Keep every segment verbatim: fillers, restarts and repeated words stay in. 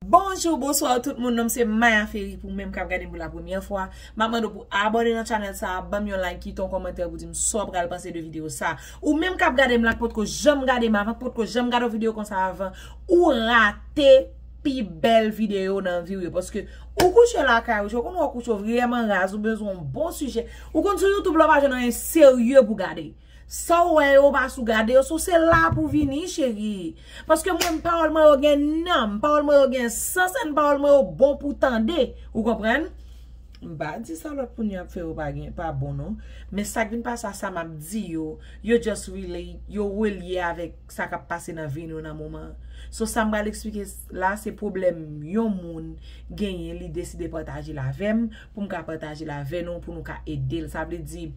Bonjou, bonswa tout moun, non m se Maya Ferry. Pou menm k ap gade m pou la premyè fwa, m ap mande w pou abòne nan chanèl sa a, ban m yon like, kite yon kòmantè pou di m sa w pral panse de videyo sa. Ou menm k ap gade m la, k potko janm gade m avan, k potko janm gade yon videyo konsa avan, ou rate pi bèl videyo nan vi w yo. Paske ou kouche lakay ou, ou konn wè w kouche w vrèman raz, ou bezwen yon bon sijè. Ou konn sou YouTube la, w pa jwenn anyen serye pou gade. Sa w wè yo pa sou gade yo, sou se la pou vini, cheri. Paske mwen, pawòl mwen yo gen nanm, pawòl mwen yo gen sans, and pawòl mwen yo bon pou tande. Ou konprann? M pa di sa lòt moun yo ap fè yo pa gen, pa bon, non. Men sa k vin pase a, sa m ap di yo, yo just relate, yo relye avèk sa k ap pase nan vi nou nan moman an. So, sa m pral eksplike la, se pwoblèm yon moun genyen, li deside pataje l avè m, pou m ka pataje l avè nou, pou nou ka ede l. Sa vle di,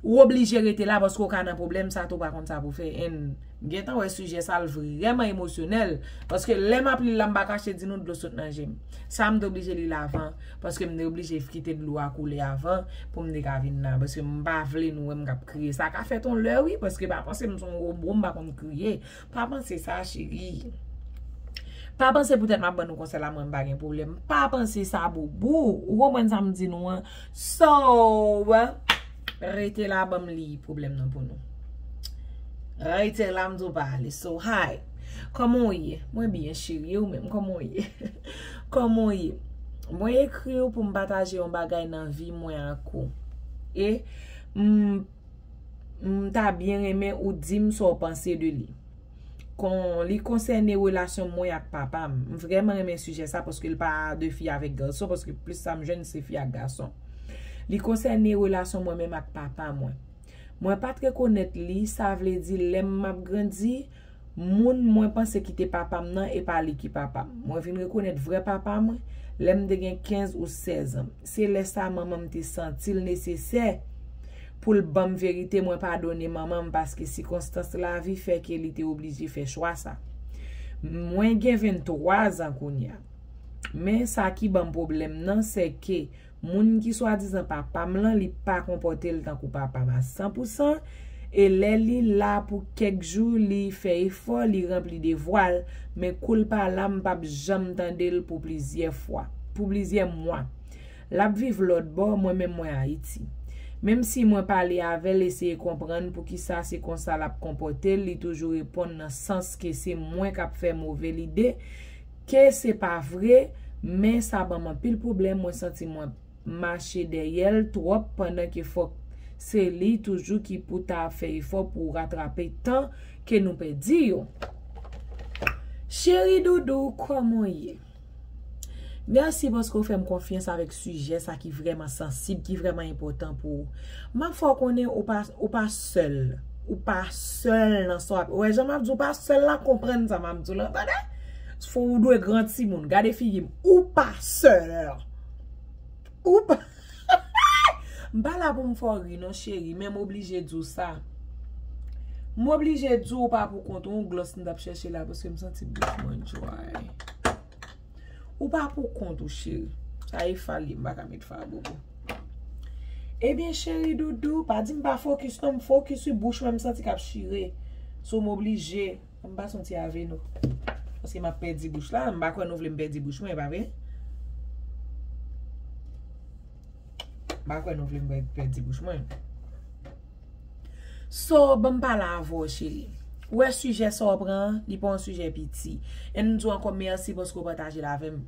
ou oblije rete la paske ou ka nan pwoblèm, sa tou pa konn sa pou fè. And m gentan wè sijè sa, l vrèman emosyonèl. Paske lè m ap li l la, m pa kache di nou dlo sot nan je m. Sa m te oblije li l avan, paske m te oblije kite dlo a koule avan pou m te ka vin la. Paske m pa vle nou wè m k ap kriye. Sa ka fèt yon lè, wi, paske pa panse m se yon wobo, m pa konn kriye. Pa panse sa, cheri. Pa panse poutèt m ap ban nou konsèy la, mwen m pa gen pwoblèm. Pa panse sa, boubou. Ou konprann sa m di nou an? So, rete la, ban m li pwoblèm nan pou nou. Rete la, m di w pa ale. So, hi. Kòman w ye? Mwen byen, cheri. E ou menm, kòman w ye? Kòman w ye? Mwen ekri w pou m pataje yon bagay nan vi mwen ak ou. E m, m ta byen renmen ou di m sa w panse de li. Kon, li konsène relasyon mwen ak papa m. M vrèman renmen sijè sa paske l pa de fi avèk gason, paske plis sa m jwenn se fi ak gason. Li konsène relasyon mwen menm ak papa mwen. Mwen pa t rekonèt li, sa vle di lè m ap grandi, moun mwen panse ki te papa m nan, e pa li ki papa m. Mwen vin rekonèt vrè papa mwen lè m te gen kenz ou sèz an. Se lè sa manman m te santi l nesesè pou l ban m verite, mwen padone manman m paske sikonstans lavi fè ke li te oblije fè chwa sa. Mwen gen venntwa zan kounye a. Men sa ki ban m pwoblèm nan, se ke moun ki swadizan papa m lan, li pa konpòte l tankou papa m a san pou san, e lè li la pou kèk jou, li fè efò, li ranpli devwa l, men kou l pa la, m p ap janm tande l pou plizyè fwa, pou plizyè mwa. L ap viv lòt bò, mwen menm mwen Ayiti. Menm si mwen pale avè l, eseye konprann poukisa se konsa l ap konpòte l, li toujou reponn nan sans ke se mwen k ap fè move lide, ke se pa vre, men sa ban m anpil pwoblèm, mwen santi mwen mache dèyè l twòp pandan ke fòk se li toujou ki pou ta fè efò pou ratrape tan ke nou pèdi yo. Cheri doudou, kòman w ye? Mèsi paske w fè m konfyans avèk sijè sa ki vrèman sansib, ki vrèman enpòtan pou ou. M ap fè w konnen ou pa, ou pa sèl. Ou pa sèl nan sa w ap, ou wè jan m ap di w pa sèl la, konprann sa m ap di w la, tande? Fò ou dwe gran timoun. Gade figi m. Ou pa sèl. Ou pa M pa la pou m fè w ri non, cheri, men m oblije di w sa. M oblije di w ou pa pou kont ou, yon glòs m t ap chèche la, paske m santi bouch mwen dry. Ou pa pou kont ou, cheri. Sa e fa l ye, m pa ka met fa a bobo. Ebyen, cheri doudou, pa di m pa fokis non, m fokis wi, bouch mwen m santi k ap chire. So, m oblije. M pase yon ti avè nou. Paske m ap pèdi bouch la. M pa kwè nou vle m pèdi bouch mwen, e pa vre? M pa kwè nou vle m pè-, pèdi bouch mwen. So, ban m pale avè w, cheri. Ou wè sijè sa w pran, li pa yon sijè piti. E m di w ankò mèsi paske w pataje l avè m.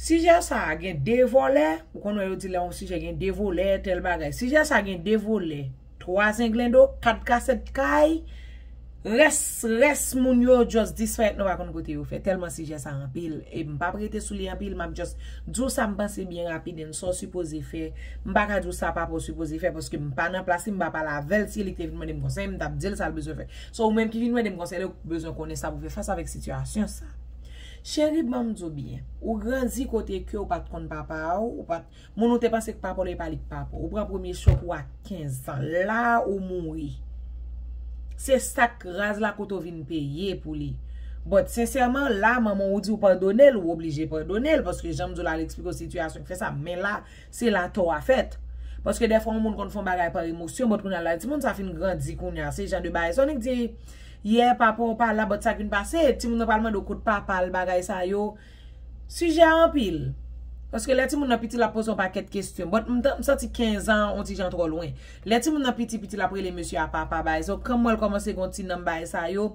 Sijè sa a gen de volè, ou konn wè yo di lè yon sijè gen de volè, tèl bagay. Sijè sa a gen de volè. Twa zenglendo, kat kasèt kay, rès, rès moun yo just disparèt, nou pa konn kote yo fè. Tèlman sijè sa anpil, e m p ap rete sou li anpil, m ap just di w sa m panse byen rapid, and sa w sipoze fè. M pa ka di w sa papa w sipoze fè, paske m pa nan plas li, m pa pale avè l. Si e li ki te vin mande m konsèy, m t ap di l sa l bezwen fè. So, ou menm ki vin mande m konsèy la, ou bezwen konnen sa pou fè fas avèk sitiyasyon sa. Cheri, ban m di w byen. Ou grandi kote ke w pa t konn papa w, ou pa t Moun ou te panse k papa w la, e pa li k papa w. Ou pran premye chòk ou a kenz an. La ou mouri. Se sa k raz la kote w vin peye pou li. But sensèman, la manman w di w padone l, ou oblije padone l, paske jan m di w la, l eksplike w sitiyasyon k fè sa. Men la, se la tò a fèt. Paske dèfwa yon moun konn fè yon bagay pa emosyon, but kounye a la, timoun sa fin grandi kounye a. Se jan de bagay sa w annik di, Yè, papa w pa la, but sa k vin pase, timoun nan pral mande w kot papa l, bagay sa yo. Sijè a anpil. Paske lè timoun nan piti, l ap poze yon pakèt kesyon. But m t- m santi kenz an, on ti jan twò lwen. Lè timoun nan piti, piti, l ap rele mesye a papa, bagay. So, kòm mwen, l kòmanse gen yon ti nanm bagay sa yo.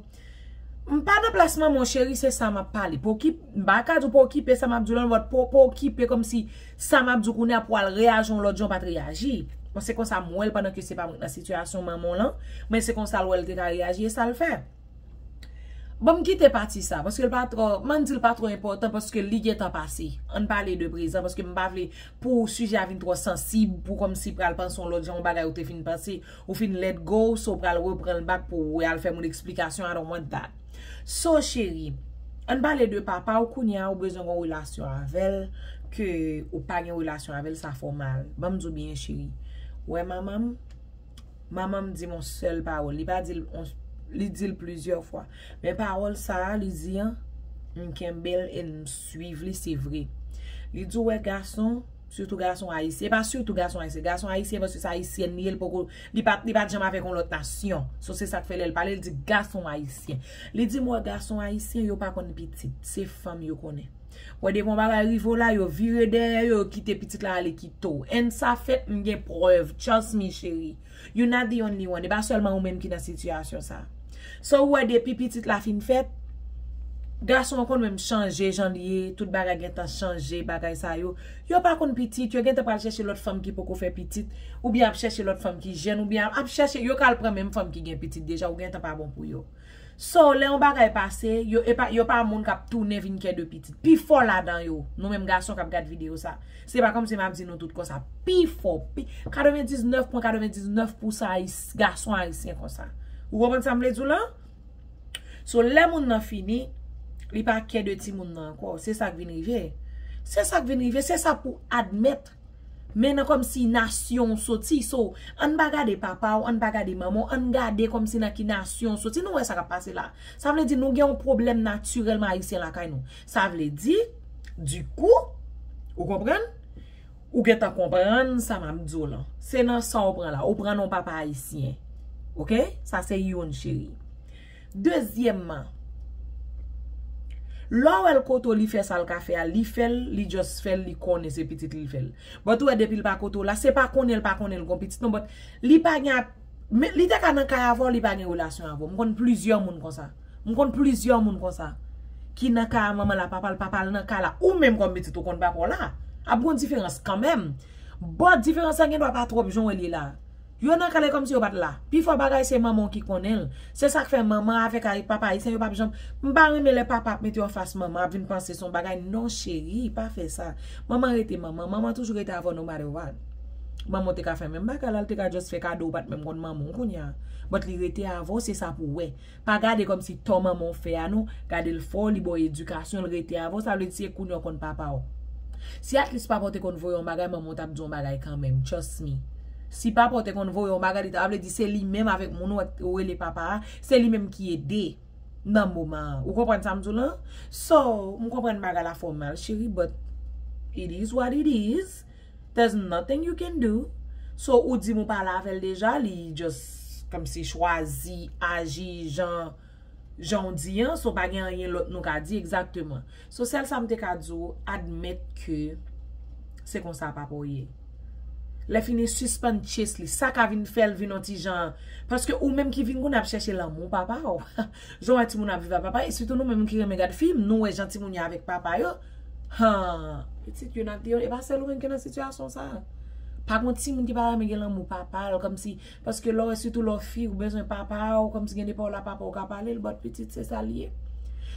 M pa nan plas manman w, cheri, se sa m ap pale. Pou ki, m pa ka di w pou okipe sa m ap di w lan, but pou, pou okipe kòmsi sa m ap di w kounye a pou al reyaji yon lòt jan w pa t reyaji. Bon, se konsa m wè l pandan ke se pa mwen k nan sitiyasyon manman w lan, men se konsa l wè l te ka reyaji e sa l fè. Bon, m kite pati sa, paske l pa twò, m ann di l pa twò enpòtan, paske li gentan pase. Ann pale de prezan, paske m pa vle pou sijè a vin twò sansib, pou kòmsi pral panse yon lòt jan yon bagay ou te fin panse, ou fin let go, so pral reprann l back pou w al fè moun eksplikasyon, I don't want that. So, cheri, ann pale de papa w kounye a, ou bezwen gen yon relasyon avè l, ke ou pa gen relasyon avè l, sa fè w mal. Ban m di w byen, cheri. Wè manman m, manman m di m yon sèl pawòl. Li pa di l, on- li di l plizyè fwa. Men pawòl sa a, li di an, m kenbe l e m swiv li, se vre. Li di w wè gason, sitou gason ayisyen. E pa sitou gason ayisyen. Gason ayisyen, paske se ayisyèn li ye, li poko, li pa, li pa t janm avèk yon lòt nasyon. So, se sa k fè lè l pale, l di gason ayisyen. Li di m wè gason ayisyen, yo pa konn pitit. Se fanm yo konnen. Wè depi yon bagay rive w la, yo vire dèyè yo, yo kite pitit la ale kite w. And sa fèt, m gen prèv. Trust me, cheri. You not the only one. E pa sèlman ou menm ki nan sitiyasyon sa. So, ou wè depi pitit la fin fèt, gason an konn menm chanje jan li ye, tout bagay gentan chanje, bagay sa yo. Yo pa konn pitit, yo gentan pral chèche lòt fanm ki poko fè pitit, oubyen ap chèche lòt fanm ki jèn, oubyen ap chèche, yo ka al pran menm fanm ki gen pitit deja, ou gentan pa bon pou yo. So, lè yon bagay pase, yo, e pa, yo pa moun k ap tounen vin kè de pitit. Pifò ladan yo, nou menm gason k ap gad videyo sa, se pa kòmsi m ap di nou tout konsa. Pifò, pi, katrevendiznèf pwen katrevendiznèf pousan ayis- gason ayisyen konsa. Ou konprann sa m vle di w lan? So, lè moun nan fini, li pa kè de timoun nan ankò. Se sa k vin rive. Se sa k vin rive, se sa pou admèt. Men nan kòmsi nasyon w soti. So, ann pa gade papa w, ann pa gade manman w, ann gade kòmsi nan ki nasyon w soti. Nou wè sa k ap pase la. Sa vle di nou gen yon pwoblèm natirèlman ayisyen lakay nou. Sa vle di, dikou, ou konprann? Ou gentan konprann sa m ap di w lan. Se nan sa w pran la. Ou pran nan papa ayisyen. Oke? Sa se youn, cheri. Dezyèmman, lè w wè l kote w, li fè sa l ka fè a, li fè l, li just fè l, li konnen se pitit li l fè l. But ou wè depi l pa kote w la, se pa konnen l pa konnen l gon pitit non, but li pa gen ap- men li te ka nan kay avè w, li pa gen relasyon avè w. M konn plizyè moun konsa. M konn plizyè moun konsa. Ki nan kay a manman l a papa l, papa l nan kay la. Ou menm kòm pitit ou konn papa w la. Ap gon diferans kanmenm. But diferans lan gen dwa pa twòp jan w wè l ye la. Yo nan kale kòmsi yo pa t la. Pifò bagay se manman w ki konnen l. Se sa k fè manman avèk ay- papa ayisyen yo p ap janm. M pa renmen lè papa ap mete w anfas manman, ap vin panse se yon bagay. Non, cheri, pa fè sa. Manman rete manman. Manman toujou rete avè w no matter what. Manman w te ka fè menm bagay la, l te ka just fè kado, ou pa t menm konn manman w kounye a. But li rete avè w, se sa pou w wè. Pa gade kòmsi tò manman w fè a non, gade l fò, li ba w edikasyon, l rete avè w, sa vle di se kounye a w konn papa w. Si at least papa w te konn voye yon bagay, manman w t ap di yon bagay kanmenm, trust me. Si papa w te konn voye yon bagay, li ta vle di se li menm avèk moun ou rele papa a, se li menm ki ede nan moman an. Ou konprann sa m di w lan? So, m konprann bagay la fè w mal, cheri, but it is what it is. There's nothing you can do. So, ou di m ou pale avè l deja, li just kòmsi chwazi aji jan, jan w di an, so pa gen anyen lòt nou ka di egzakteman. So, sèl sa m te ka di w, admèt ke se konsa papa w ye. Lè fini sispann chase li, sa ka vin fè l vin yon ti jan, paske ou menm ki vin kounye a ap chèche lanmou papa w. Jan w wè timoun ap viv ak papa, e sitou nou menm ki renmen gad fim, nou wè jan timoun yo avèk papa yo. Han, pitit yo n ap di yo, e pa sèl ou menm ki nan sitiyasyon sa. Pa gon timoun ki pa renmen gen lanmou papa l, kòmsi, paske lè w wè, sitou lè w fi, ou bezwen papa w, kòmsi gen de pawòl la papa w ka pale l, but pitit se sa l ye.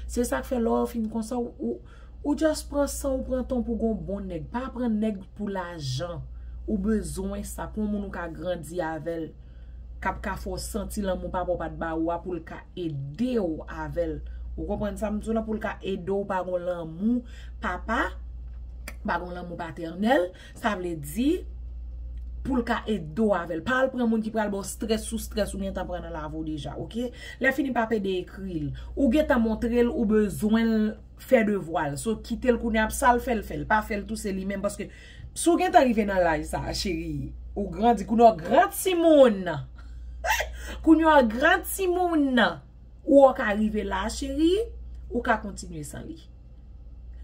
Se sa k fè lè w fin konsa, ou, ou, ou just pran san, ou pran tan pou gon bon nèg. Pa pran nèg pou lajan. Ou bezwen sa, pou yon moun ou ka grandi avè l, k ap ka fè w santi lanmou papa w pa t ba ou a, pou l ka ede w avè l. Ou konprann sa m di w lan? Pou l ka ede w pa gon lanmou papa, pa gon lanmou patènèl, sa vle di pou l ka ede w avè l. Pa al pran moun ki pral ba w strès sou strès ou gentan pran nan lavi w deja, oke? Lè fini papa ede ekri l. Ou gentan montre l ou bezwen l fè devwa l. So, kite l kounye a, sa l fè l fè l. Pa fè l tou, se li menm, paske si w gentan rive nan laj sa a, cheri, ou grandi, kounye a w gran timoun. Kounye a w gran timoun. Ou ka rive la, cheri, ou ka kontinye san li.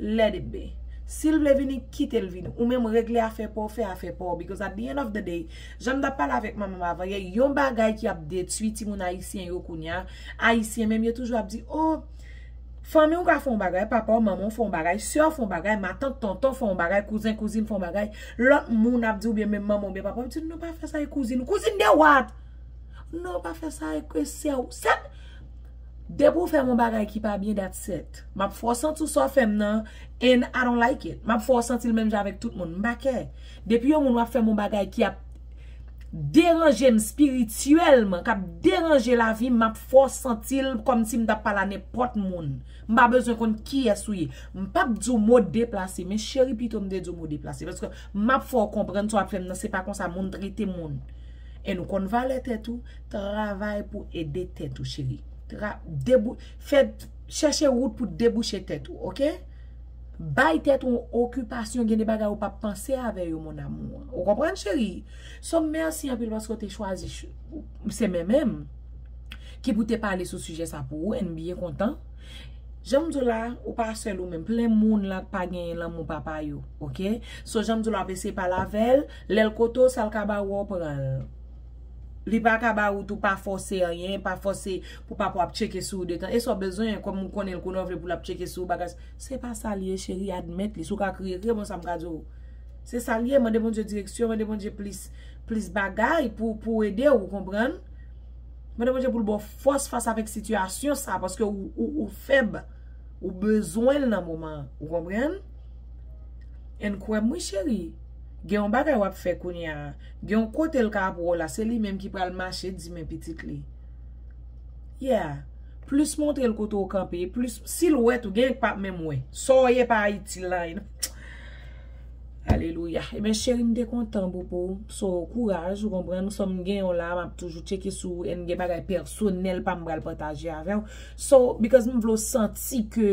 Let it be. Si l vle vini, kite l vini. Ou menm regle afè pa w, fè afè pa w. Because at the end of the day, jan m t ap pale avèk manman m avan yè, yon bagay ki ap detwi timoun ayisyen yo kounye a, ayisyen menm yo toujou ap di, oh, fanmi w ka fè yon bagay, papa w, manman w fè yon bagay, sè w fè yon bagay, matant, tonton fè yon bagay, kouzen, kouzin fè yon bagay, lòt moun ap di w, oubyen menm manman w, oubyen papa w, di, non, pa fè sa, e kouzin ou. Kouzin de what? Non, pa fè sa, e ke sè w. Sè, depi w fè m yon bagay ki pa byen, that's it. M ap fè w santi w sa w fè m nan, and I don't like it. M ap fè w santi l menm jan avèk tout moun. M pa kè. Depi yon moun w ap fè m yon bagay ki ap deranje m espirityèlman, k ap deranje lavi m, m ap fè w santi l kòmsi m t ap pale a nenpòt moun. M pa bezwen konn kiyès ou ye. M p ap di w mo deplase, men cheri, pito m te di w mo deplase. Paske m ap fè w konprann sa w ap fè m nan, se pa konsa moun trete moun. E nou konn valè tèt ou, travay pou ede tèt ou, cheri. Tra, debou, fè, chèche wout pou debouche tèt ou, oke? Bay tèt ou yon okipasyon, gen de bagay ou p ap panse avè yo, mon amour. Ou konprann, cheri? So, mèsi anpil paske w te chwazi ch-, se men menm ki pou te pale sou sijè sa pou ou, and m byen kontan. Jan m di w la, ou pa sèl ou menm. Plen moun la pa genyen lanmou papa yo, oke? So, jan m di w la, w ap eseye pale avè l, lè l kote w, sa l ka ba ou, w pran l. Li pa ka ba ou tou, pa fòse anyen, pa fòse pou papa w ap tcheke sou ou detan. E sa w bezwen, kòm ou konnen l konnen w vle pou l ap tcheke sou ou, bagay. Se pa sa l ye, cheri, admèt li. Si w ka kriye, kriye, bon, sa m ka di w. Se sa l ye, mande Bondye direksyon, mande Bondye plis, plis bagay pou, pou ede w, ou konprann? Mande Bondye pou l ba w fòs fas avèk sitiyasyon sa, paske ou, ou, ou fèb. Ou bezwen l nan moman an, ou konprann? And kwè m wi, cheri, gen yon bagay w ap fè kounye a. Gen yon kote l ka ap wè w la, se li menm ki pral mache di men pitit li. Yeah. Plis montre l kote w kanpe, plis, si l wè tou, gen k p ap menm wè. Sa w ye pa itil anyen. Alelouya. Ebyen, cheri, m te kontan pou, pou ou. So, kouraj, ou konprann. So, m gen yon la, m ap toujou tcheke sou ou, and gen bagay pèsonèl pa m pral pataje avè w. So, because m vle w santi ke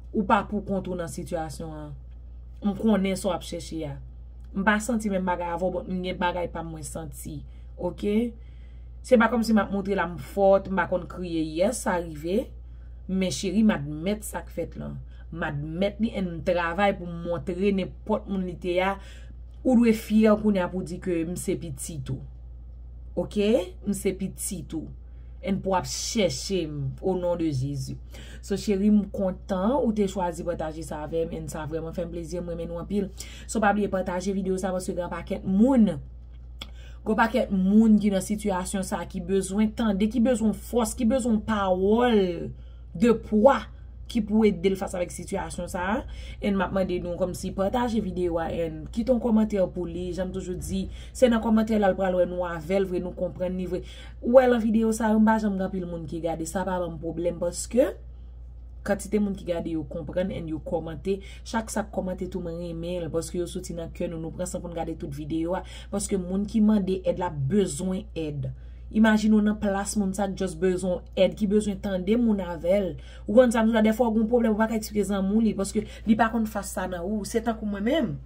ou pa pou kont ou nan sitiyasyon an. M konnen sa w ap chèche a. M pa santi menm bagay avè w, but m gen bagay pa m mwen santi. Oke? Se pa kòmsi m ap montre la m fòt, m pa konn kriye. Yes, sa rive. Men cheri, m admèt sa k fèt lan. M admèt li and m travay pou m montre nenpòt moun li te a. Ou dwe fyè kounye a pou di ke m se pitit ou. Oke? M se pitit ou. And pou w ap chèche m, o non de Jezi. So, cheri, m kontan ou te chwazi pataje sa avè m, and sa vrèman fè m plezi, m renmen nou anpil. So, pa bliye pataje videyo sa, paske gen pakèt moun, gen pakèt moun ki nan sitiyasyon sa, ki bezwen tande, ki bezwen fòs, ki bezwen pawòl de pwa ki pou ede l fas avèk sitiyasyon sa a. And m ap mande nou kòmsi pataje videyo a, and kite yon kòmantè pou li. Jan m toujou di, se nan kòmantè la l pral wè nou avè l vre, nou konprann li vre. Ou wè lan videyo sa yo, m pa janm gen anpil moun ki gade, sa pa ban m pwoblèm paske kantite moun ki gade yo konprann and yo kòmante. Chak sa k kòmante tou mwen renmen l paske yo soti nan kè nou. Nou pran san pou n gade tout videyo a paske moun ki mande èd la bezwen èd. Imajine w nan plas moun sa k just bezwen èd, ki bezwen tande moun avè l. Ou konn sa m di w la, dèfwa w gen yon pwoblèm, ou pa ka eksplike zanmi w li, paske li pa konn fas sa nan ou. Se tankou mwen menm.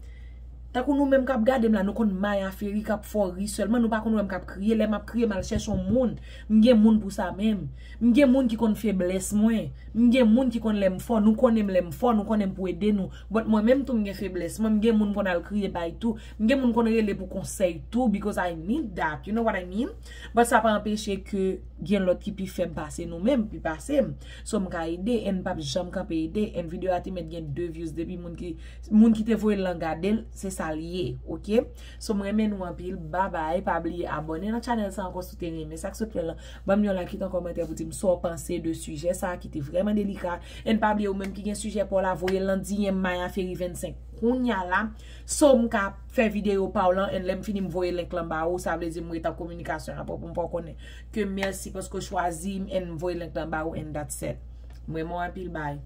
Tankou nou menm k ap gade m la, nou konn Maya Ferry k ap fè w ri sèlman, nou pa konn wè m k ap kriye. Lè m ap kriye, m al chèche yon moun. M gen moun pou sa menm. M gen moun ki konn feblès mwen. M gen moun ki konn lè m fò, nou konnen m lè m fò, nou konnen m pou ede nou. But mwen menm tou m gen feblès mwen, m gen moun m konn al kriye bay tou. M gen moun m konn rele pou konsèy tou, because I need that, you know what I mean? But sa pa anpeche ke gen lòt ki pi fèb pase nou menm, pi pase m. So m ka ede, and m p ap janm kanpe ede, and videyo a te mèt gen de views depi moun ki, moun ki te voye l lan gade l, se sa l ye, oke? So m renmen nou anpil, babay, pa bliye abòne nan channel sa ankò si w te renmen sa k sot fè lan. Ban m yon like, kite yon kòmantè pou di m sa w panse de sijè sa ki te vrèman delika. And pa bliye ou menm ki gen sijè pa w la, voye l nan D M Maya Ferry vennsenk kounya la. So m ka fè videyo pa w lan, and lè m fini m voye link lan ba ou, sa vle di m ret an kominikasyon avè w pou m fè w konnen ke mèsi paske w chwazi m and m voye link lan ba ou and that's it. M renmen w anpil, bye.